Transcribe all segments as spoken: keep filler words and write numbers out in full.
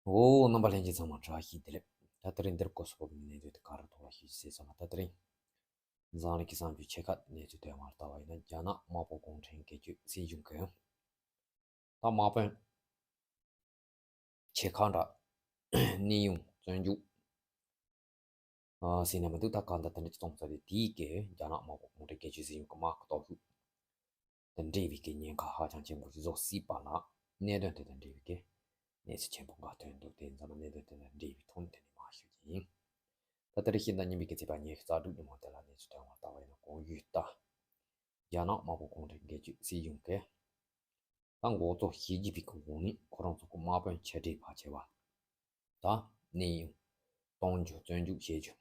འོ། རྣམ་པ་ལྷན་རྒྱས་ཚང་མ་བཀྲ་ཤིས་བདེ་ལེགས། ད་དེ་རིང་འདིར་སྐོར་སོགས་ཀྱི་གནས་ཚུལ་དེ་ག་རེ་ཐོག་ལ་ཞུ་ཟེར་ཙམ་པ། ད་དེ་རིང་འཛམ་གླིང་གི་གསར་འགྱུར་ཆེ་ཁག་གནས་ཚུལ་ཐོན་པར་ལྟ་བ་ཡིན་ན། རྒྱ་ནག་དམར་པོ་གུང་ཁྲན་སྒེར་གཅོད་སྲིད་གཞུང་གིས་ད་དམག་དཔོན་ཆེ་ཁག་འདྲ་གནས་དབྱུང་བཙོན་འཇུག་ཨ་ཟེར་ན་མི་འདུག་ད་གང་ལྟར་དེ་འདྲ་ཅིག་གཏོང་ས་རེད། དེའི་གི་རྒྱ་ནག་དམར་པོ་གུང་ཁྲན་སྒེར་གཅོད་སྲིད་གཞུང་གི་དམག་གི་སྟོབས་ཤུགས་དང་འབྲེལ་བའི་གི་ཉེན་ཁ་ཧ་ཅང་ཆེན་པོ་ཞིག་བཟོ་སྲིད་པ་ལ། གནད་དོན་དེ་དང་འབྲེལ་བའི་གི་གནས་ཚུལ་ཆེན་པོ་འགའ་ཐོན་འདུག་དེ་ཡིན་ཙང་གནད་དོན་དེ་དང་འབྲེལ་བའི་ཐོག་ནས་དེ་ནས་མར་ཞུ་རྒྱུ་ཡིན། ད་ལྟ་རེ་ཤིང་རྟ་རྙིང་པའི་གི་ཚེས་པ་ཉི་ཤུ་རྩ་དྲུག་ཉིན་མོ་དེ་ལ་གནས་ཚུལ་ཐོན་པར་ལྟ་བ་ཡིན་ན། གོང་ཞུས་ལྟར་རྒྱ་ནག་དམར་པོ་གུང་ཁྲན་སྒེར་གཅོད་སྲིད་གཞུང་གིས་ད་འགོ་གཙོ་ཞི་ཅིན་ཕིང་གི་འོག་ནས་ཁོ་རང་ཚོ་གི་དམག་དཔོན་ཆེ་གྲས་ཕལ་ཆེ་བ་ད་གནས་དབྱུང་གཏོང་རྒྱུ། བཙོན་འཇུག་བྱེད་རྒྱུ།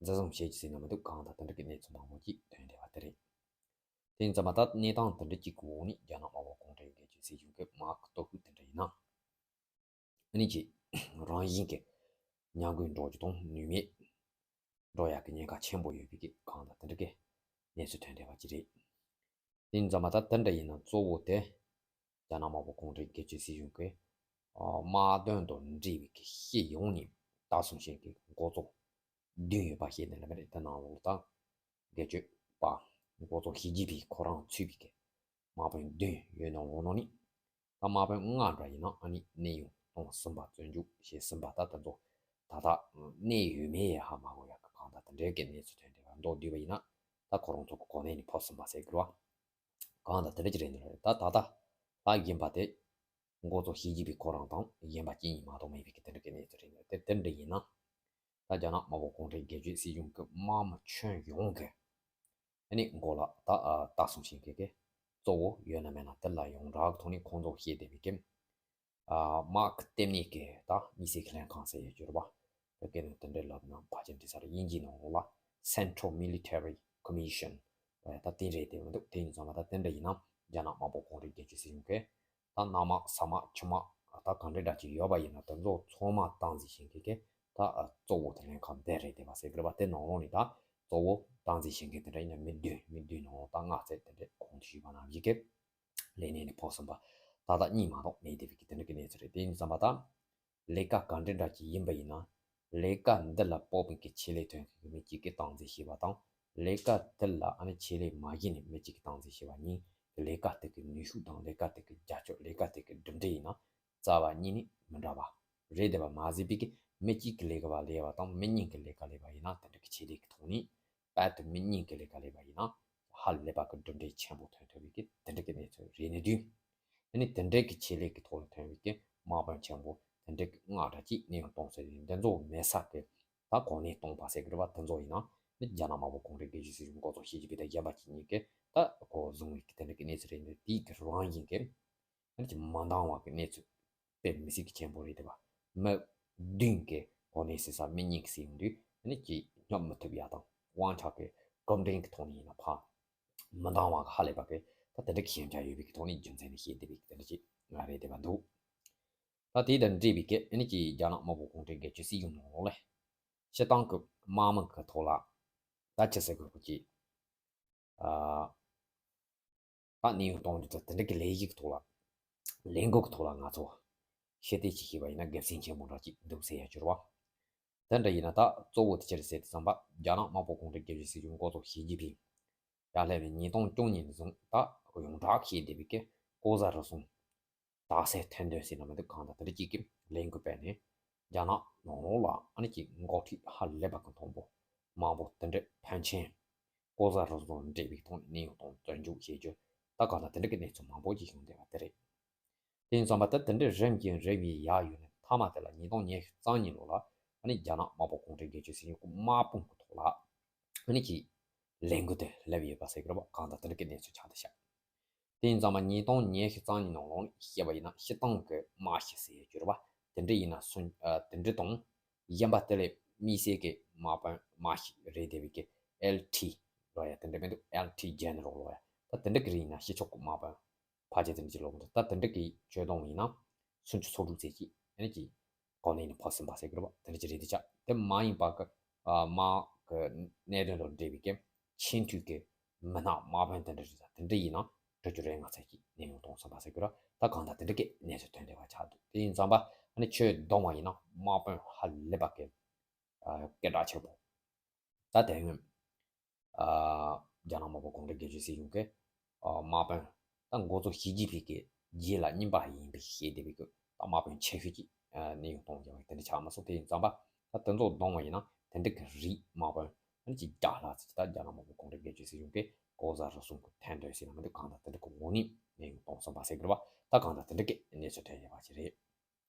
འཛིན་བཟུང་བྱེད་རྒྱུ་ཟེར་ན་མི་འདུག་གང་ལྟར་དེ་འདྲ་གི་གནས་ཚུལ་མང་པོ་ཅིག་ཐོན་བསྡད་པ་དེ་རེད། དེ་ཡིན་ཙང་མ་ད་གནས་སྟངས་དེ་འདྲ་ཅིག་གི་འོག་ནས་རྒྱ་ནག་དམར་པོ་གུང་ཁྲན་སྒེར་གཅོད་སྲིད་གཞུང་གི་དམག་གི་སྟོབས་ཤུགས་དེ་འདྲ་ཡིན་ན། ཨ་ནི་ཅིག་རང་བཞིན་གྱི་ཉམས་རྒུད་འགྲོ་རྒྱུ་དང་ནུས་མེད་འགྲོ་ཡག་གི་ཉེན་ཁ་ཆེན་པོ་ཡོད་པའི་གི་གང་ལྟར་དེ་འདྲ་གི་གནས་ཚུལ་ཐོན་བསྡད་པ་ཅིག་རེད། དེ་ཡིན་ཙང་མ་ད་དེ་འདྲ་ཡིན་ན་གཙོ་བོ་དེ་རྒྱ་ནག་དམར་པོ་གུང་ཁྲན་སྒེར་གཅོད་སྲིད་གཞུང་གི་ཨ་དམག་དོན་དང་འབྲེལ་བའི་གི་སྤྱི་ཡོངས་ནས་ད་གསུང་བཤད་ཀྱི་འགོ་གཙོ་བདུན་ཡོད་པ་ཤེས་ནས་ལ་མེད་རེད། དེ་ནང་ལོགས་ལ་ད་སྒེར་གཅོད་པ་འགོ་གཙོ་ཞི་ཅིན་ཕིང་ཁོ་རང་ཚུད་པའི་གི་དམག་དཔོན་བདུན་ཡོད་ནང་ལོགས་ནང་ནས། ད་དམག་དཔོན་ལྔ་འདྲ་ཡིན་ན་ཨ་ནི་གནས་དབྱུང་གཏོང་ཟིན་པ། བཙོན་འཇུག་བྱས་ཟིན་པ། ད་དེ་ཚོ་ད་ལྟ་གནས་ཡོད་མེད་ཧ་མ་གོ་ཡག་གི་གང་ལྟར་དེ་འདྲའི་གི་གནས་ཚུལ་ཐོན་བསྡད་པ། མདོར་བསྡུས་པ་ཡིན་ན་ད་ཁོ་རང་ཚོ་གི་གོ་གནས་ནས་ཕོབ་ཟིན་པ་ཟེར་དགོས་རེད་བ། གང་ལྟར་དེ་འདྲ་ཅིག་རེད་འདུག་ད་ད་ལྟ་ལ་ཡིན་པ་དེ་འགོ་གཙོ་ཞི་ཅིན་ཕིང་ཁོ་རང་དང་གཞན་པ་གཅིག་གཉིས་མ་གཏོགས་མེད་པའི་གི་དེ་འདྲ་གི་གནས་ཚུལ་རེད་འདུག་དེ་དེ་འདྲ་ཡིན་ན། ད་རྒྱ་ནག་དམར་པོ་གུང་ཁྲན་སྒེར་གཅོད་སྲིད་གཞུང་གི་དམག་མི་ཁྱོན་ཡོངས་ཀྱི་ཨ་ནི་མགོ་ལ་ད་ཨ་ད་གསུང་བཤད་མཁན་གྱི་གཙོ་བོ་ཡོད་ན་མེད་ན་དེ་ལ་ཡོངས་གྲགས་ཐོག་ནས་ཁོང་ཚོ་བཤད་བསྡད་པའི་གི་ཨ་དམག་གི་ལྟེ་གནས་ཀྱི་ད་དམིགས་བསལ་གྱི་ལྷན་ཁང་ཟེར་ཡོད་རྒྱུ་རེད་པ། བོད་སྐད་ནང་དེ་འདྲའི་ལབ་ན་ཕལ་ཆེར་འགྲིག་ས་རེད། དབྱིན་ཇིའི་ནང་ལོགས་ལ་Central Military Commission ད་དེ་རེད་བསྡད་མི་འདུག་དེ་ཡིན་ཙང་མ་ད་དེ་འདྲ་ཡིན་ན་རྒྱ་ནག་དམར་པོ་གུང་ཁྲན་སྒེར་གཅོད་སྲིད་གཞུང་གི་ད་གནམ་དམག་ས་དམག་ཆུ་དམག་ད་གང་འདྲ་འདྲ་ཅིག་ཡོད་པ་ཡིན་ན་དེ་ཚོ་ཚང་མ་སྟངས་འཛིན་བྱེད་མཁན་གྱི་ད་གཙོ་བོ་དེ་ལྷན་ཁང་དེ་རེད་བསྡད་པ་ཟེར་གི་རེད་པ། དེ་ནང་ལོགས་ནས་ད་གཙོ་བོ་སྟངས་འཛིན་བྱེད་མཁན་དེ་འདྲ་ཡིན་ན་མི་བདུན། མི་བདུན་ནང་ལོགས་ད་ལྔ་བཙལ་དེ་འདྲ་གོང་དུ་ཞུས་པ་ནང་བཞིན་གྱི་ལས་གནས་ནས་ཕོག་ཟིན་པ་ད་ལྟ་གཉིས་མ་གཏོགས་མེད་བསྡད་པའི་གི་དེ་འདྲ་གི་གནས་ཚུལ་རེད། དེ་ཡིན་ཙང་མ་ད་ལས་ཀ་གང་འདྲ་འདྲ་ཅིག་ཡིན་པ་ཡིན་ན། ལས་ཀ་འདི་ལ་སྤོབས་པའི་གི་ཆེད་ལས་ཐོན་མཁན་གྱི་མི་གཅིག་གིས་སྟངས་འཛིན་བྱས་པ་དང་། ལས་ཀ་འདི་ལ་ཨ་ནི་ཆེད་ལས་མ་བྱས་ནས་མི་གཅིག་གིས་སྟངས་འཛིན་བྱས་པ་གཉིས་ཀྱི་ལས་ཀ་དེ་གི་ནུས་ཤུགས་དང་ལས་ཀ་དེ་གི་རྒྱ་ཁྱོན། ལས་ཀ་དེ་གི་གྲུབ་འབྲས་ཡིན་ན་རྩ་བ་ཉིད་ནས་མི་འདྲ་བ་རེད་བསྡད་པ་མ་ཟད་པའི་གི་མི་གཅིག་གིས་ལས་ཀ་བ་ལས་པ་དང་མི་གཉིས་ཀྱིས་ལས་ཀ་ལས་པ་ཡིན་ན་དེ་འདྲ་གི་ཆེད་ལས་ཀྱི་ཐོག་ནས། རྦད་དེ་མི་གཉིས་ཀྱིས་ལས་ཀ་ལས་པ་ཡིན་ན་ཧ་ལས་པ་གི་གྲུབ་འབྲས་ཆེན་པོ་ཐོན་ཐུབ་པའི་གི་དེ་འདྲ་གི་གནས་ཚུལ་རེད་ནི་དུས། ཨ་ནི་དེ་འདྲ་གི་ཆེད་ལས་ཀྱི་ཐོག་ལ་ཐོན་པའི་གི་དམག་དཔོན་ཆེན་པོ་དེ་འདྲ་གི་ལྔ་འདྲ་ཅིག་གནས་དབྱུང་གཏོང་ཟེར་ནས་འདི་ཚོ་མེད་ས་གི་ད་གོ་གནས་སྟོང་པ་ཟེར་གི་རེད་པ། དེ་ཚོ་ཡིན་ན་ནི་རྒྱ་ནག་དམར་པོ་གུང་ཁྲན་སྒེར་གཅོད་སྲིད་གཞུང་འགོ་གཙོ་ཞི་ཅིན་ཕིང་དང་གཞན་པ་གཅིག་གཉིས་ཀྱིས་ད་གོ་བཟུང་བའི་གི་དེ་འདྲ་གི་གནས་ཚུལ་རེད་ནི་དུས། དེའི་གི་རང་བཞིན་གི་ཨ་ནི་ཅིག་མ་འདང་བ་གི་གནས་ཚུལ་དཔེ་མི་སྲིད་ཀྱི་ཆེན་པོ་རེད་དེ་བ། མི་བདུན་གྱི་གོ་གནས་ཟེར་ས་མི་གཉིས་ཀྱིས་ཟིན་ཡོང་དུས་ཨ་ནི་ཅིག་སྙོབ་མི་ཐུབ་ཡ་དང་དབང་ཆ་གི་གོ་འདྲེན་གྱི་ཐོག་ནས་ཡིན་ན་ཕ་མི་འདང་བ་གི་ཧ་ལས་པ་གི་ད་དེ་འདྲ་གི་ཞན་ཆ་ཡོད་པའི་གི་ཐོག་ནས་རྒྱུ་མཚན་ནི་བཤད་བསྡད་པའི་གི་དེ་འདྲ་ཅིག་ང་རེད་དེ་བ་འདུག་ད་དེ་དང་འབྲེལ་བའི་གི་ཨ་ནི་ཅིག་རྒྱ་ནག་དམར་པོ་གུང་ཁྲན་སྒེར་གཅོད་སྲིད་གཞུང་ནང་ལོགས་ལ་སྤྱི་བཏང་གི་དམག་མི་གི་ཐོག་ལ་ད་ཅི་ཟེར་དགོས་གི་ཅིག་ཨ། ད་གནས་དབྱུང་གཏོང་རྒྱུ་དང་དེ་འདྲ་གི་ལས་གཞི་གི་ཐོག་ལ་ལས་འགུལ་གི་ཐོག་ལ་ང་ཚོ་ཤེས་ལྟས་ཅིག་བྱས་པ་ཡིན་ན་དགེ་མཚན་ཆེན་པོ་འདྲ་ཅིག་འདུག་ཟེར་ཡ་གྱུར་བ། དེ་འདྲ་ཡིན་ན་ད་གཙོ་བོ་དེ་ཅི་རེད་ཟེར་དུས་ཙམ་པ་རྒྱ་ནག་དམར་པོ་གུང་ཁྲན་སྒེར་གཅོད་སྲིད་གཞུང་འགོ་གཙོ་ཞི་ཅིན་ཕིང་ཡར་སླེབས་ནས་ཉིས་སྟོང་བཅུ་གཉིས་ནས་བཟུང་ད་ཡོངས་གྲགས་བྱས་བསྡད་པའི་གི་ལྐོག་ཟ་རུལ་སུངས་དག་སའི་ཐེར་འདོན་ཟེར་ན་མི་འདུག་གང་ལྟར་དེ་འདྲ་ཅིག་གི་ལས་འགུལ་སྤེལ་ནས་རྒྱ་ནག་ནང་ལོགས་ལ་ཨ་ནི་ཅིག་འགོ་ཁྲིད་ཧ་ལས་པ་གི་མཐོན་པོ་མང་པོ་དེ་འདྲ་ཕོན་ཆེན། ལྐོག་ཟ་རུལ་སུངས་འབྲེལ་བའི་ཐོག་ནས་གནས་དབྱུང་དང་བཙོན་འཇུག་བྱེད་རྒྱུ་ད་གང་ལྟར་དེ་འདྲ་གི་གནས་ཚུལ་མང་པོ་ཅིག་བྱུང་བསྡད་པ་དེ་རེད། དེ་ཡིན་ཙང་མ་ད་དེ་འདྲ་རིམ་གྱིས་རིམ་གྱིས་ཡར་ཡོད་ནས་མཐའ་མ་དེ་ལ་ཉིས་སྟོང་ཉི་ཤུ་རྩ་གཉིས་ལོ་ལ་ཨ་ནི་རྒྱ་ནག་དམར་པོ་གུང་ཁྲན་སྒེར་གཅོད་སྲིད་གཞུང་གི་དམག་དཔུང་གི་ཐོག་ལ་ཨ་ནི་ཀྱི་ལས་འགུལ་དེ་སླེབས་ཡོད་པ་ཟེར་གི་རེད་པ། གང་ལྟར་དེ་འདྲ་གི་གནས་ཚུལ་ཆགས་བསྡད་ཤག་དེ་ཡིན་ཙང་མ་ཉིས་སྟོང་ཉི་ཤུ་རྩ་གཉིས་ནང་ལོགས་ནས་བཤད་པ་ཡིན་ན་སྤྱིར་བཏང་གི་དམག་སྤྱི་ཟེར་ཡོད་རྒྱུ་རེད་པ། དེ་འདྲ་ཡིན་ན་སུན་ཨ་དེ་འདྲ་དང་། གཞན་པ་དེ་ལས་དམིགས་བསལ་གྱི་དམག་དཔོན་དམག་ཞིག་རེད་བསྡད་པའི་གི་ཨེལ་ཊི་ལོ་ཡ་དེ་འདྲ་མི་འདུག་ཨེལ་ཊི་ཇེ་ནེ་རལ་ལོ་ཡ་ད་དེ་འདྲ་གི་རིགས་ཡིན་ན་ཕྱི་ཕྱོགས་ཀྱི་དམག་དཔོན་ཕལ་ཆེར་དེ་འདྲ་ཅིག་ལོག་འདུག་ད་དེ་འདྲ་གི་ཇུས་གཏོང་ཡིན་ན་སུམ་ཅུ་སོ་དྲུག་ཙམ་ཅིག་ཨ་ནི་ཅིག་གོ་གནས་ནས་ཕོག་ཟིན་པ་ཟེར་གི་རེད་པ། དེ་འདྲ་ཅིག་རེད་དེ་ཆགས། དེ་མ་ཡིན་པ་གི་ཨ་དམག་གི་གནད་དོན་དང་འབྲེལ་བའི་གི་ཆེས་མཐོའི་གི་མི་སྣ་དམག་དཔོན་དེ་འདྲ་རེད། ད་དེ་འདྲ་ཡིན་ན་དྲུག་ཅུ་རེ་ལྔ་ཙམ་ཅིག་གནས་དབྱུང་གཏོང་ཟིན་པ་ཟེར་གི་རེད། ད་གང་ལྟར་དེ་འདྲ་གི་གནས་ཚུལ་ཐོན་བསྡད་པ་ཆགས་འདུག་དེ་ཡིན་ཙང་པ་ ཨ་ནི་ཆོས་བསྡོམས་པ་ཡིན་ན་དམག་དཔོན་ཧ་ལས་པ་གི་ཨ་སྐད་གྲགས་ཆེན་པོ། ད་དེ་སྔོན་ཨ་རྒྱ་ནག་དམར་པོ་གུང་ཁྲན་སྒེར་གཅོད་སྲིད་གཞུང་གི་ཨ་དམག་དཔོན་ད་འགོ་གཙོ་ཞི་ཅིན་ཕིང་གི་རྗེས་ལ་རྙིང་པ་ཡིན་པའི་ཤེས་བདེ་བའི་གི་ད་དམག་དཔོན་ཆེ་ཤོས་ཀྱི་ཨ་གནས་དབྱུང་གཏོང་རྒྱུ་བ་དེ་འདྲ་ཆགས་མ་སོང་། དེ་ཡིན་ཙམ་པ་ད་དེ་ཚོ་བསྡོམས་པ་ཡིན་ན་དེ་འདྲ་གི་རིགས་དམག་དཔོན་ཨ་ནི་ཅིག་བརྒྱ་ལྷག་ཙམ་ཅིག་ད་རྒྱ་ནག་དམར་པོ་གུང་ཁྲན་སྒེར་གཅོད་སྲིད་གཞུང་གི་ལྐོག་ཟ་རུལ་སུངས་ཀྱི་མཐུན་འབྲེལ་ཟེར་ན་མི་འདུག་གང་ལྟར་དེ་འདྲ་གི་ངོས་ནས་གནས་དབྱུང་གཏོང་སོང་བ་ཟེར་གི་རེད་བ། ད་གང་ལྟར་དེ་འདྲ་གི་གནས་ཚུལ་ཐོན་ཡོད་པ་ཅིག་རེད།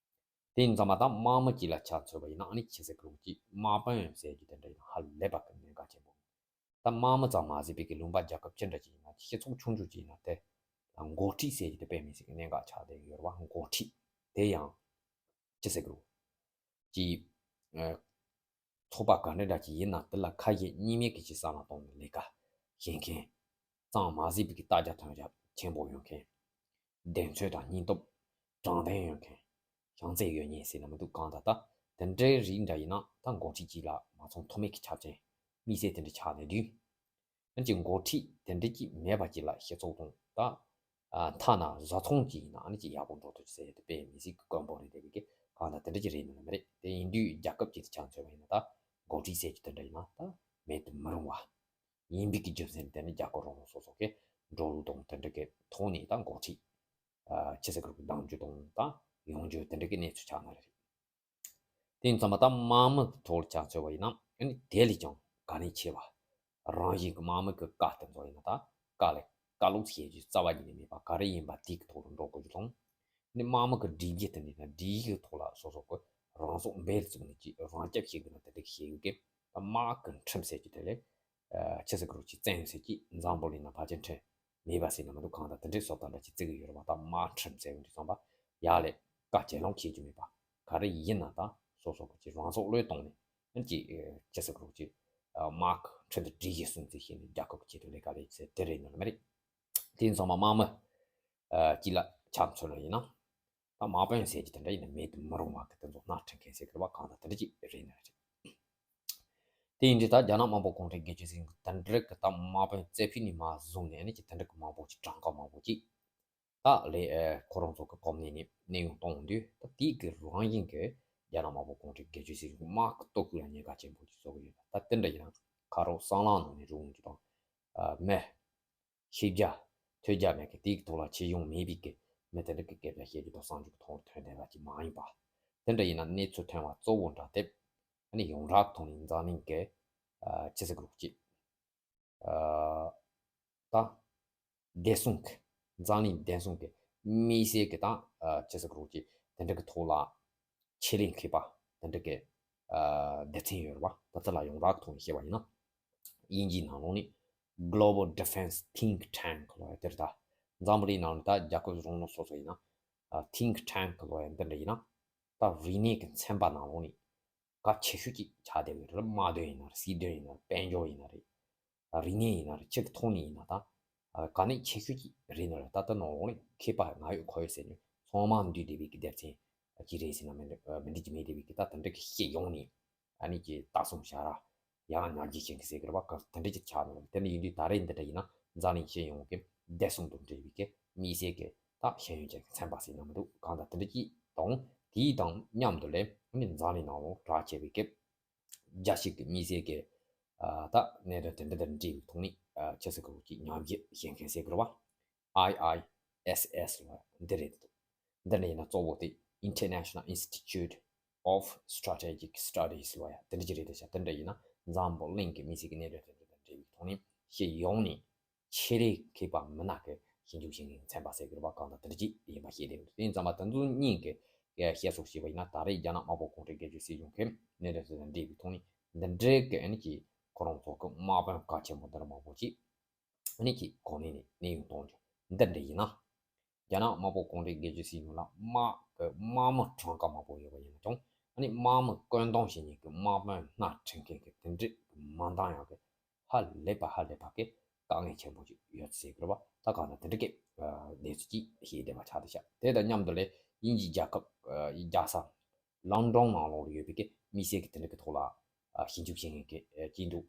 དེ་ཡིན་ཙང་མ་ད་དམག་མི་གཅིག་ལ་ཆ་མཚོན་པ་ཡིན་ན་ཨ་ནི་ཆི་ཟེར་གི་རེད་ཅིག་དམག་དཔོན་ཟེར་རྒྱུ་དེ་འདྲ་ཡིན་ན་ཧ་ལས་པ་གི་གནད་འགག་ཆེན་པོ། ད་དམག་མི་ཙམ་མ་ཟད་པའི་གི་ལུང་པ་རྒྱལ་ཁབ་ཅི་འདྲ་ཅིག་ཡིན་ན་སྤྱི་ཚོགས་ཆུང་ཆུང་ཅིག་ཡིན་ན་དེ་ལ་འགོ་ཁྲིད་ཟེར་རྒྱུ་དེ་དཔེ་མི་སྲིད་གི་གནད་འགག་ཆགས་བསྡད་ཡོད་རེད་བ། འགོ་ཁྲིད་དེ་ཡང་ཅི་ཟེར་གི་རེད་ཅིག་ཚོགས་པ་ག་འདྲ་འདྲ་ཅིག་ཡིན་ན་དེ་ལ་ཁ་ཞེ་གཉིས་མེད་ཀྱི་ཅིག་བསམ་བློ་གཏོང་ནས་ལས་ཀ་བྱེད་མཁན། གཙང་མ་ཟད་པའི་གི་བརྟག་དཔྱད་ཐོན་རྒྱ་ཆེན་པོ་ཡོད་མཁན། གདེང་ཚོད་དང་སྙིང་སྟོབས་དྲང་བདེན་ཡོད་མཁན། བྱམས་བརྩེ་ཡོད་མཁན་ཟེར་ན་མི་འདུག་གང་ལྟར་ད་དེ་འདྲའི་རིགས་འདྲ་ཡིན་ན་ད་འགོ་ཁྲིད་ཅིག་ལ་མ་ཚང་མཐོ་དམན་གྱི་ཆ་རྐྱེན་དམིགས་བསལ་དེ་འདྲ་ཆགས་ནས་དུས། ཨ་ནི་ཅིག་འགོ་ཁྲིད་དེ་འདྲ་ཅིག་མེད་པ་ཅིག་ལ་སྤྱི་ཚོགས་དང་ད་ཨ་ཐ་ན་བཟའ་ཚང་ཅིག་ཡིན་ན་ཨ་ནི་ཅིག་ཡག་པོ་འགྲོ་ཐུབ་ཟེར་ཡ་དེ་དཔེ་མི་སྲིད་ཀྱི་དཀོན་པོ་རེད། དེ་བས་ཀྱི་གང་ལྟར་དེ་འདྲ་ཅིག་རེད་ནི་མ་རེད། དེ་ཡིན་དུས་རྒྱལ་ཁབ་ཅིག་ཏུ་ཆ་མཚོན་པ་ཡིན་ན་ད་འགོ་ཁྲིད་ཟེར་རྒྱུ་དེ་འདྲ་ཡིན་ན་ད་མེད་དུ་མི་རུང་བ་ཡིན་པའི་གི་རྒྱུ་མཚན་དེ་ནི་རྒྱལ་ཁབ་རང་རང་སོ་སོ་གི་འགྲོ་ལུགས་དང་དེ་འདྲ་གི་ཐོག་ནས་ད་འགོ་ཁྲིད་ཨ་ཆི་ཟེར་གི་རེད་གདམ་རྒྱུ་དང་ད་ཡོང་རྒྱུ་དེ་འདྲ་གི་གནས་ཚུལ་ཆགས་ནི་རེད། དེ་ཡིན་ཙང་མ་ད་དམག་མི་གི་ཐོག་ལ་ཆ་མཚོན་པ་ཡིན་ན་ཨ་ནི་དེ་ལས་ཀྱང་གལ་གནད་ཆེ་བ། རང་བཞིན་གྱི་དམག་མི་གི་བཀའ་དེ་ཚོ་ཡིན་ན་ད་བཀའ་ལས་བཀའ་ལུགས་བཤད་རྒྱུ་རྩ་བ་ཉིད་ནས་མེད་པ་ག་རེ་ཡིན་པ་དེ་གི་ཐོག་ལ་འགྲོ་དགོས་རྒྱུ་དང་། ཨ་ནི་དམག་མི་གི་སྒྲིག་གཞི་དེ་འདྲ་ཡིན་ན་སྒྲིག་གཞི་གི་ཐོག་ལ་སོ་སོ་གི་རང་སྲོག་འབེན་བཙུགས་ནས་ཀྱི་རང་སྐྱོབ་བྱེད་དགོས་ན་དེ་འདྲ་གི་བྱེད་དགོས་ཀི། ད་དམག་གི་ཁྲིམས་ཟེར་རྒྱུ་དེ་ལས་ཨ་ཆི་ཟེར་གི་རེད་ཅིག་བཙན་ཟེར་གྱི་འཛམ་བུ་གླིང་ན་ཕལ་ཆེར་ཁྲིམས་མེད་པ་ཟེར་ན་མི་འདུག་གང་ལྟར་དེ་འདྲའི་བཟོ་ལྟ་འདྲ་ཅིག་བརྩི་གི་ཡོད་རེད་བ། ད་དམག་ཁྲིམས་ཟེར་ཡོང་དུས་ཙམ་པ་ཡ་ལས་བཀའ་གྱེན་ལངས་བྱེད་རྒྱུ་མེད་པ། ག་རེ་ཡིན་ན་ད་སོ་སོ་གི་ཅིག་རང་སྲོག་བློས་བཏང་ནས་ཨ་ཅིག་ཅི་ཟེར་གི་རེད་ཅིག་དམག་ཁྲིམས་དང་སྒྲིག་གཞི་སྲུང་བརྩི་བྱས་ནས་རྒྱལ་ཁབ་ཀྱི་ཆེད་དུ་ལས་ཀ་ལས་ཟེར་དེ་རེད་ནི་མ་རེད། དེ་ཡིན་ཙང་མ་དམག་མི་ཨ་གཅིག་ལ་ཆ་མཚོན་ན་ཡིན་ན། ད་དམག་དཔོན་ཟེར་གྱི་དེ་འདྲ་ཡིན་ན་མེད་དུ་མི་རུང་བ་གི་དེ་ཚོ་སྣ་ཁྲིད་མཁན་ཟེར་གི་རེད་བ། གང་ལྟར་དེ་འདྲ་ཅིག་རེད་ནི་རེད། དེ་ཡིན་དུས་ད་རྒྱ་ནག་དམར་པོ་གུང་ཁྲན་སྒེར་གཅོད་ཟེར་མཁན་དེ་འདྲ་གི་ད་དམག་དཔོན་རྩེ་ཕུད་ནས་མར་བཟུང་ནས་ཨ་ནི་ཅིག་དེ་འདྲ་གི་མང་པོ་ཅིག་གྲངས་ཀ་མང་པོ་ཅིག་ད་ལས་ཨེ་ཁོ་རང་ཚོ་གི་གོ་གནས་ནས་གནས་དབྱུང་གཏོང་དུས་ད་དེའི་གི་རང་བཞིན་གི་རྒྱ་ནག་དམར་པོ་གུང་ཁྲན་སྒེར་གཅོད་ཟེར་མཁན་དམག་གི་སྟོབས་ཤུགས་ལ་ཉེན་ཁ་ཆེན་པོ་ཅིག་བཟོ་གི་ཡོད་པ། ད་དེ་འདྲ་ཡིན་ན་ཁ་རོག་སྲང་ལམ་ནང་ནས་རུང་གི་དང་ཨ་མི་ཤེས་རྒྱ་ཐོས་རྒྱ་མེད་མཁན་དེའི་ཐོག་ལ་ཆེ་ཡོང་མེད་པའི་གི་མི་དེ་འདྲ་གི་སྐད་ཆ་བཤད་རྒྱུ་དང་གསང་རྒྱུ་གི་ཐོག་ཐོན་བསྡད་པ་ཅིག་མ་ཡིན་པ། དེ་འདྲ་ཡིན་ན་གནས་ཚུལ་ཐོན་པ་གཙོ་བོ་འདྲ་དེ་ཨ་ནི་ཡོངས་གྲགས་ཐོག་ནས་འཛམ་གླིང་གི་ཨ་ཅི་ཟེར་གི་རེད་ཅིག་ཨ་ད་བདེ་སྲུང་གི་འཛམ་གླིང་བདེ་སྲུང་གི་དམིགས་བསལ་གི་ད་ཨ་ཅི་ཟེར་གི་རེད་ཅིག་དེ་འདྲ་གི་ཐོག་ལ་ཆེད་ལས་མཁས་པ་དེ་འདྲ་གི་ཨ་སྡེ་ཚན་ཡོད་རེད་བ། ད་ལྟ་ལ་ཡོངས་གྲགས་ཐོག་ནས་བཤད་པ་ཡིན་ན་དབྱིན་ཇིའི་ནང་ལོགས་ནས་Global Defense Think Tank ལབ་ཡ་དེ་རེད། ད་འཛམ་བུ་གླིང་ནང་ལ་ད་རྒྱལ་ཁབ་རང་ལ་སོ་སོ་ཡིན་ན་ཨ་Think Tank ལབ་ཡ་འདི་འདྲ་ཡིན་ན་ད་རིག་གནས་ཀྱི་ཚན་པ་ནང་ལོགས་ནས་གལ་ཆེ་ཤོས་ཅིག་ཆགས་བསྡད་ཡོད་རེད། དམག་དོན་ཡིན་ན་རེད། སྲིད་དོན་ཡིན་ན་རེད། དཔལ་འབྱོར་ཡིན་ན་རེད། རིག་གནས་ཡིན་ན་རེད། ཕྱི་གི་ཐོག་ནས་ཡིན་ན་ད་གལ་གནད་ཆེ་ཤོས་ཅིག་རེད་ནི་རེད། ད་ལྟ་ནང་ལོགས་ནས་མཁས་པ་ང་ཡོད་ཁོ་ཡོད་ཟེར་ནས་ཚང་མ་འདུས་བསྡད་པའི་གི་སྡེ་ཚན་ཅིག་རེད་ཟེར་ན་མི་འགྲིག་མི་འགྲིག་གི་མེད་བསྡད་པའི་གི་ད་དེ་འདྲ་གི་སྤྱི་ཡོངས་ནས་ཨ་ནི་ཀྱི་ལྟ་སྲུང་བྱ་ར་ཡང་ཉར་རྒྱུ་བྱེད་མཁན་ཟེར་གི་རེད་བ། ག་དེ་འདྲ་ཅིག་ཆགས་ནི་རེད། དེ་འདྲ་ཡིན་དུས་ད་རེས་འདི་འདྲ་ཡིན་ན་འཛམ་གླིང་སྤྱི་ཡོངས་ཀྱི་བདེ་སྲུང་དང་འབྲེལ་བའི་གི་དམིགས་བསལ་གི་ད་ཤེས་ཡོན་ཅན་གྱི་ཚན་པ་ཟེར་ན་མི་འདུག་གང་ལྟར་དེ་འདྲ་ཅིག་དང་དེའི་དང་མཉམ་དུ་ལས་ཨ་ནི་འཛམ་གླིང་ནང་ལོགས་གྲགས་ཆེ་བའི་གི་རྒྱལ་སྤྱི་གི་དམིགས་བསལ་གྱི་ཨ་ད་གནད་དོན་དེ་འདྲ་དང་འབྲེལ་བའི་ཐོག་ནས་ཨ་ཆི་ཟེར་གི་རེད་ཅིག་ཉམས་ཞིབ་བྱེད་མཁན་ཟེར་གི་རེད་བ། ཨའི་ཨའི་ཨེས་ཨེས་ལབ་འདི་རེད་འདུག་འདི་ནས་ཡིན་ན་གཙོ་བོ་དེ་International Institute of Strategic Studies ལབ་ཡ་དེ་འདྲ་ཅིག་རེད་འདུག་བྱ། དེ་འདྲ་ཡིན་ན་འཛམ་བུ་གླིང་གི་དམིགས་བསལ་གྱི་གནད་དོན་དེ་འདྲ་དང་འབྲེལ་བའི་ཐོག་ནས་སྤྱི་ཡོངས་ནས་ཆེད་ལས་མཁས་པ་མི་སྣ་གི་ཞིབ་འཇུག་བྱེད་མཁན་ཚན་པ་ཟེར་གི་རེད་བ། གང་ལྟར་དེ་འདྲ་ཅིག་ཡིན་པ་ཤེས་བདེ་འདུག་དེ་ཡིན་ཙང་མ་དེ་ཚོ་གཉིས་ཀྱི་བཤད་སྲོལ་བྱས་པ་ཡིན་ན་ད་རེས་རྒྱ་ནག་དམར་པོ་གུང་ཁྲན་སྒེར་གཅོད་སྲིད་གཞུང་གི་གནད་དོན་དེ་དང་འབྲེལ་བའི་ཐོག་ནས་འདི་འདྲའི་གི་ཨ་ནི་ཀྱི་ཁོ་རང་ཚོ་གི་དམག་དཔོན་གལ་ཆེན་པོ་འདི་འདྲ་མང་པོ་ཅིག་ཨ་ནི་ཀྱི་གོ་གནས་ནས་གནས་དབྱུང་གཏོང་རྒྱུ་འདི་འདྲ་ཡིན་ན། རྒྱ་ནག་དམར་པོ་གུང་ཁྲན་སྒེར་གཅོད་སྲིད་གཞུང་ལ་དམག་གི་དམག་མི་གྲངས་ཀ་མང་པོ་ཡོད་པ་ཡིན་ན་ཀྱང་ཨ་ནི་དམག་མི་བཀོད་འདོམས་བྱེད་མཁན་གྱི་དམག་དཔོན་སྣ་ཁྲིད་མཁན་གྱི་དེ་འདྲའི་མ་འདང་ཡག་གི་ཧ་ལས་པ་ཧ་ལས་པ་གི་དཀའ་ངལ་ཆེན་པོ་ཅིག་ཡོད་ཟེར་གི་རེད་བ། ད་གང་ལྟར་དེ་འདྲ་གི་གནས་ཚུལ་ཅིག་ཤེས་བདེ་བ་ཆགས་བསྡད་ཤག་དེ་དང་མཉམ་དུ་ལས་དབྱིན་ཇིའི་རྒྱལ་ཁབ་རྒྱལ་ས་ལོན་ཌོན་ནང་ལོགས་ལ་ཡོད་པའི་གི་དམིགས་བསལ་གྱི་དེ་འདྲ་གི་ཐོག་ལ་ཞིབ་འཇུག་བྱེད་མཁན་གྱི་སྐྱིད་སྡུག་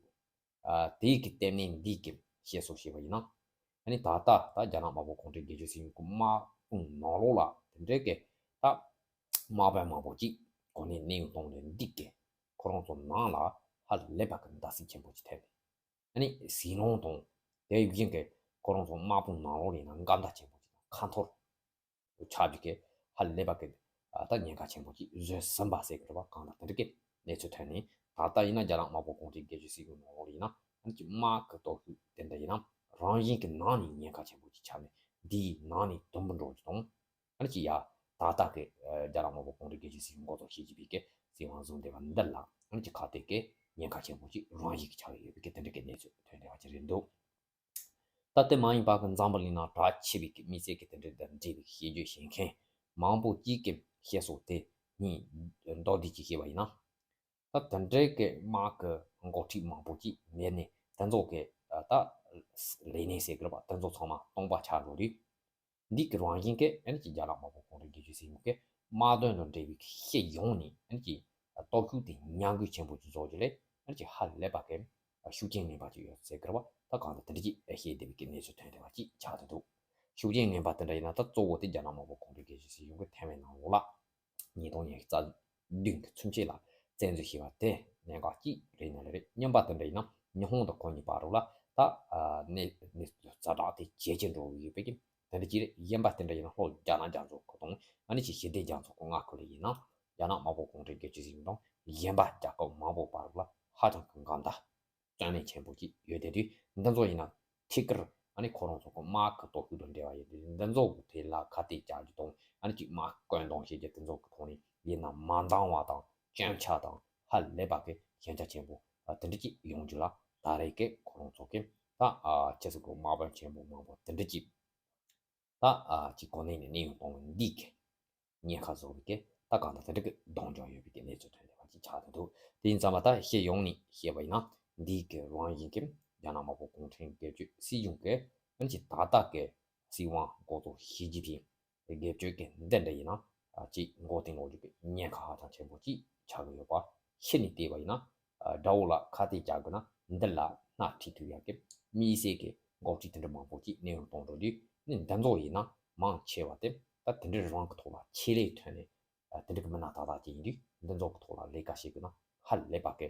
ཨ་དེའི་གི་ལྟེ་གནས་འདིའི་གི་བཤད་སྲོལ་བྱས་པ་ཡིན་ན། ཨ་ནི་ད་ལྟ་ད་རྒྱ་ནག་དམར་པོ་གུང་ཁྲན་སྒེར་གཅོད་སྲིད་གཞུང་གི་དམག་དཔུང་ནང་ལོགས་ལ་དེ་འདྲའི་གི་ད་ དམག་དཔོན་མང་པོ་ཅིག་གོ་གནས་གནས་དབྱུང་གཏོང་ནས་འདི་གས་ཁོ་རང་ཚོ་ནང་ལ་ཧ་ལས་པ་གི་འདར་སིག་ཆེན་པོ་ཅིག་ཐེབས་ནས། ཨ་ནི་ཟིང་སློང་དང་དེ་བཞིན་གྱི་ཁོ་རང་ཚོ་དམག་དཔུང་ནང་ལོགས་ལ་ཡིན་ན་འགལ་ཟླ་ཆེན་པོ་ཅིག་དང་ཁ་འཐོར་ཆགས་རྒྱུ་གི་ཧ་ལས་པ་གི་ད་ཉེན་ཁ་ཆེན་པོ་ཅིག་བཟོས་ཟིན་པ་ཟེར་གི་རེད་པ། གང་ལྟར་དེ་འདྲ་གི་གནས་ཚུལ་ཐོན་ནས། ད་ལྟ་ཡིན་ན་རྒྱ་ནག་དམར་པོ་གུང་ཁྲན་སྒེར་གཅོད་སྲིད་གཞུང་ནང་ལོགས་ལ་ཡིན་ན་ཨ་ནི་ཅིག་དམག་གི་སྟོབས་ཤུགས་དེ་འདྲ་ཡིན་ན་རང་བཞིན་གྱི་ནང་ནས་ཉེན་ཁ་ཆེན་པོ་ཅིག་ཆགས་ནས་འདིའི་ནང་ནས་དུམ་བུ་འགྲོ་རྒྱུ་དང་། ཨ་ནི་ཅིག་ཡ་ད་ལྟ་གི་རྒྱ་ནག་དམར་པོ་གུང་ཁྲན་སྒེར་གཅོད་སྲིད་གཞུང་འགོ་གཙོ་ཞི་ཅིན་ཕིང་གི་སྲིད་དབང་བཟུང་བསྡད་པ་འདི་ལ་ཨ་ནི་ཅིག་ཁ་གཏད་ཀྱི་ཉེན་ཁ་ཆེན་པོ་ཅིག་རང་བཞིན་གྱི་ཆགས་ཡོད་པའི་གི་དེ་འདྲ་གི་གནས་ཚུལ་ཐོན་བསྡད་པ་ཅིག་རེད་འདུག་ད་དེ་མ་ཡིན་པ་གི་འཛམ་བུ་གླིང་ནང་གྲགས་ཆེ་བའི་གི་དམིགས་བསལ་གྱི་དེ་འདྲའི་དང་འབྲེལ་བའི་ཤེས་རྒྱུད་ཤེས་མཁན་མང་པོ་ཅིག་གིས་བཤད་སྲོལ་དེ་གཉིས་མདོར་བསྡུས་ཀྱིས་བཤད་པ་ཡིན་ན། ད་དེ་འདྲའི་གི་དམག་གི་འགོ་ཁྲིད་མང་པོ་ཅིག་མེད་ནས་དེ་ཚོ་གི་ད་ལས་སྣེ་ཟེར་གི་རེད་པ། དེ་ཚོ་ཚང་མ་སྟོང་པ་ཆགས་འགྲོ་དུས། འདི་གི་རང་བཞིན་གྱི་ཨ་ནི་ཅིག་རྒྱ་ནག་དམར་པོ་གུང་ཁྲན་སྒེར་གཅོད་སྲིད་གཞུང་གི་དམག་དོན་དང་འབྲེལ་བའི་ཤེད་ཡོངས་ནས་ཨ་ནི་ཅིག་སྟོབས་ཤུགས་དེ་ཉམས་རྒུད་ཆེན་པོ་ཅིག་བཟོ་རྒྱུ་ལས་ཨ་ནི་ཅིག་ཧ་ལས་པ་གི་ཤུགས་རྐྱེན་ངན་པ་ཅིག་ཡོད་ཟེར་གི་རེད་པ། ད་གང་ལྟར་དེ་འདྲ་ཅིག་བཤད་བསྡད་པའི་གི་གནས་ཚུལ་ཐོན་བསྡད་པ་ཅིག་ཆགས་བསྡད་འདུག་ཤུགས་རྐྱེན་ངན་པ་དེ་འདྲ་ཡིན་ན་ད་གཙོ་བོ་དེ་རྒྱ་ནག་དམར་པོ་གུང་ཁྲན་སྒེར་གཅོད་སྲིད་གཞུང་གི་ཐའེ་ཝན་ནང་ལོགས་ལ་ཉིས་སྟོང་ཉི་ཤུ་རྩ་བདུན་གྱི་ཚུན་ཆད་ལ་བཙན་འཛུལ་བྱས་པ་དེ་གནད་འགག་ཅིག་རེད་ནི་རེད། གཉིས་པ་དེ་འདྲ་ཡིན་ན་ཉི་ཧོང་དང་ཁོ་གཉིས་བར་ལ་ད་གནས་གནས་ཚུལ་ཛ་དྲག་དེ་ཇེ་ཆེར་འགྲོ་གི་ཡོད་པའི་གི་དེ་འདྲ་ཅིག་རེད། གཞན་པ་དེ་འདྲ་ཡིན་ན་ལྷོ་རྒྱ་ནག་རྒྱ་མཚོ་ཁོ་དང་ཨ་ནི་ཅིག་ཞི་བདེ་རྒྱ་མཚོ་ཁོ་མངའ་ཁུལ་ལ་ཡིན་ན་རྒྱ་ནག་དམར་པོ་གུང་ཁྲན་སྒེར་གཅོད་སྲིད་གཞུང་དང་གཞན་པ་རྒྱལ་ཁབ་མང་པོ་བར་ལ་ཧ་ཅང་གི་འགལ་ཟླ་རྩ་ནས་ཆེན་པོ་ཅིག་ཡོད་དེ་དུས། འདི་ཚོ་ཡིན་ན་ཐད་ཀར་ཨ་ནི་ཁོ་རང་ཚོ་གི་དམག་གི་སྟོབས་ཤུགས་དང་འབྲེལ་བ་ཡོད་དུས། འདི་ཚོ་གི་ཐད་ལ་ཁ་གཏད་བཅག་རྒྱུ་དང་ཨ་ནི་ཅིག་དམག་བཀོད་གཏོང་བྱེད་རྒྱུ་དེ་ཚོ་གི་ཐོག་ནས་ཡིན་ན་མ་འདང་བ་དང་སྐྱོན་ཆ་དང་ཧ་ལས་པ་གི་ཞན་ཆ་ཆེན་པོ་ཨ་དེ་འདྲ་ཅིག་ཡོང་རྒྱུ་ལ་ད་རེས་ཀྱི་ཁོ་རང་ཚོ་གི་ད་ཨ་ཅི་ཟེར་གི་དམག་དཔོན་ཆེན་པོ་མང་པོ་དེ་འདྲ་ཅིག་ད་ཨ་ཅིག་གོ་གནས་ནས་གནས་དབྱུང་གཏོང་བ་འདི་གི་ཉེན་ཁ་བཟོ་བའི་གི་ད་གང་ལྟར་དེ་འདྲ་གི་གདེང་འཇོག་ཡོད་པའི་གི་གནས་ཚུལ་ཐོན་བསྡད་པ་ཅིག་ཆགས་བསྡད་འདུག་དེ་ཡིན་ཙང་མ་ད་ཤེད་ཡོངས་ནས་བཤད་པ་ཡིན་ན་འདི་གི་རང་བཞིན་གྱི་རྒྱ་ནག་དམར་པོ་གུང་ཁྲན་སྒེར་གཅོད་སྲིད་གཞུང་གི་ཨ་ནི་ཅིག་ད་ལྟ་གི་སྲིད་དབང་འགོ་གཙོ་ཞི་ཅིན་ཕིང་སྒེར་གཅོད་ཀྱི་འདི་འདྲ་ཡིན་ན་ཅིག་མགོ་རྟིང་སློག་རྒྱུ་གི་ཉེན་ཁ་ཧ་ཅང་ཆེན་པོ་ཅིག་ཆགས་ཀྱི་ཡོད་པ། ཕྱི་ནས་བལྟས་པ་ཡིན་ན་དགྲ་བོ་ལ་ཁ་གཏད་བཅག་དགོས་ན་འདི་ལ་སྣ་ཁྲིད་ཐུབ་ཡག་གི་དམིགས་བསལ་གྱི་འགོ་ཁྲིད་དེ་འདྲ་མང་པོ་ཅིག་གནས་དབྱུང་གཏོང་འགྲོ་དུས་ནི་འདི་ཚོ་ཡིན་ན་མང་ཆེ་བ་དེ་ད་དེ་འདྲའི་རང་གི་ཐོག་ལ་ཆེད་ལས་ཐོན་ནས་དེ་འདྲ་གི་མི་སྣ་ཏག་ཏག་ཅིག་ཡིན་དུས་འདི་ཚོ་གི་ཐོག་ལ་ལས་ཀ་བྱེད་དགོས་ན་ཧ་ལས་པ་གི་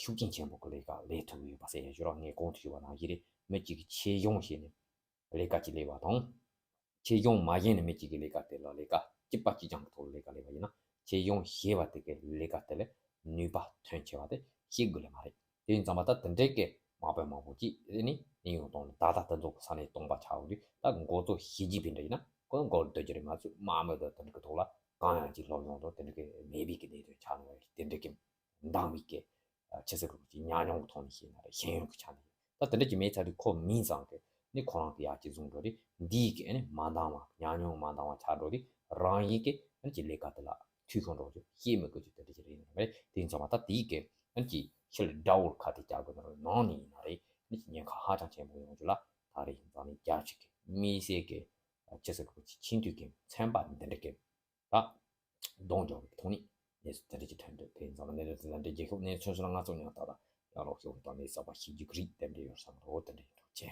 ཤུགས་རྐྱེན་ཆེན་པོ་གི་ལས་ཀ་ལས་ཐུབ་ཀྱི་ཡོད་པ་ཟེར་ཡ་ཞུ་རོགས། ངས་གོང་དུ་ཞུས་པ་ནང་བཞིན་རེད། མི་གཅིག་གིས་ཆེད་སྦྱོང་བྱས་ནས་ལས་ཀ་ཅིག་ལས་པ་དང་། ཆེད་སྦྱོང་མ་བྱས་ནས་མི་གཅིག་གིས་ལས་ཀ་དེ་ལ་ལས་ཀ་གཅིག་པ་གཅིག་རྐྱང་གི་ཐོག་ལ་ལས་ཀ་ལས་པ་ཡིན་ན་ཆེད་སྦྱོང་བྱས་པ་དེ་གའི་ལས་ཀ་དེ་ལ་ནུས་པ་ཐོན་ཆེ་བ་དེ་ཤེས་དགོས་ལེ་མ་རེད། དེ་ཡིན་ཙང་མ་ད་དེ་འདྲའི་གི་དམག་དཔོན་མང་པོ་ཅིག་ནི་གནས་དབྱུང་གཏོང་ནས་ད་ལྟ་དེ་ཚོ་གི་ས་གནས་སྟོང་པ་ཆགས་འོང་དུས་ད་འགོ་གཙོ་ཞི་ཅིན་ཕིང་འདྲ་ཡིན་ན་ཁོ་འགོ་སྡོད་རྒྱུ་རེད་མ་ཚད་དམག་མི་དང་དེ་འདྲ་གི་ཐོག་ལ་གང་ཡང་ཅིག་སློབ་སྦྱོང་དང་དེ་འདྲ་གི་མེད་པའི་གི་གནད་དོན་ཆགས་ནས་དེ་འདྲ་གི་འདང་བའི་གི་ཆི་ཟེར་དགོས་ཀྱི་ཉམས་མྱོང་གི་ཐོག་ནས་བཤད་ན་རེད། ཤེས་ཡོན་གྱི་ཆ་ནས་ད་དེ་འདྲ་ཅིག་མེད་ཚར་དུས་ཁོ་མིང་ཙམ་གྱི་ནི་ཁོ་རང་གི་ཡར་ཅིག་བཟུང་འགྲོ་དུས་འདིའི་གི་ནི་མ་འདང་བ་ཉམས་མྱོང་མ་འདང་བ་ཆགས་འགྲོ་དུས་རང་ཡིན་གི་ནི་ཅིག་ལས་ཀ་དེ་ལ་འཐུས་ཤོར་འགྲོ་རྒྱུ་ཤེས་མི་དགོས་ཀྱི་དེ་འདྲ་ཅིག་རེད་ཡིན་རེད། དེ་ཡིན་ཙང་མ་ད་དེའི་གི་ནི་ཅིག་ཕྱི་ལ་དགྲ་བོར་ཁ་གཏད་བཅག་དགོས་ན་རེད། ནང་ནས་ཡིན་ན་རེད། ནི་ཅིག་ཉེན་ཁ་ཧ་ཅང་ཆེན་པོ་ཡོང་རྒྱུ་ལ་ད་རེས་ཡིན་ཙང་ནི་རྒྱལ་སྤྱི་གི་དམིགས་བསལ་གི་ཆི་ཟེར་དགོས་ཀྱི་ཆེས་མཐོའི་གི་ཚན་པ་འདི་འདྲ་གི་ད་གདོང་འཇོག་པའི་ཐོག་ནས་གནས་ཚུལ་དེ་འདྲ་ཅིག་ཐོན་འདུག་དེ་ཡིན་ཙང་གནས་ཚུལ་དེ་འདྲ་རྒྱལ་ཁབ་གནས་ཚུལ་སོགས་ལ་ང་ཚོ་ཡང་ད་ལྟ་ཡང་ལོག་ཤོག་དང་ནས་གསར་པ་ཤེས་རྒྱུ་གི་རིགས་དེ་འདྲ་ཡོད་བསམ་རོགས། དེ་འདྲ་ཡིན་འགྲོ་ཆེ།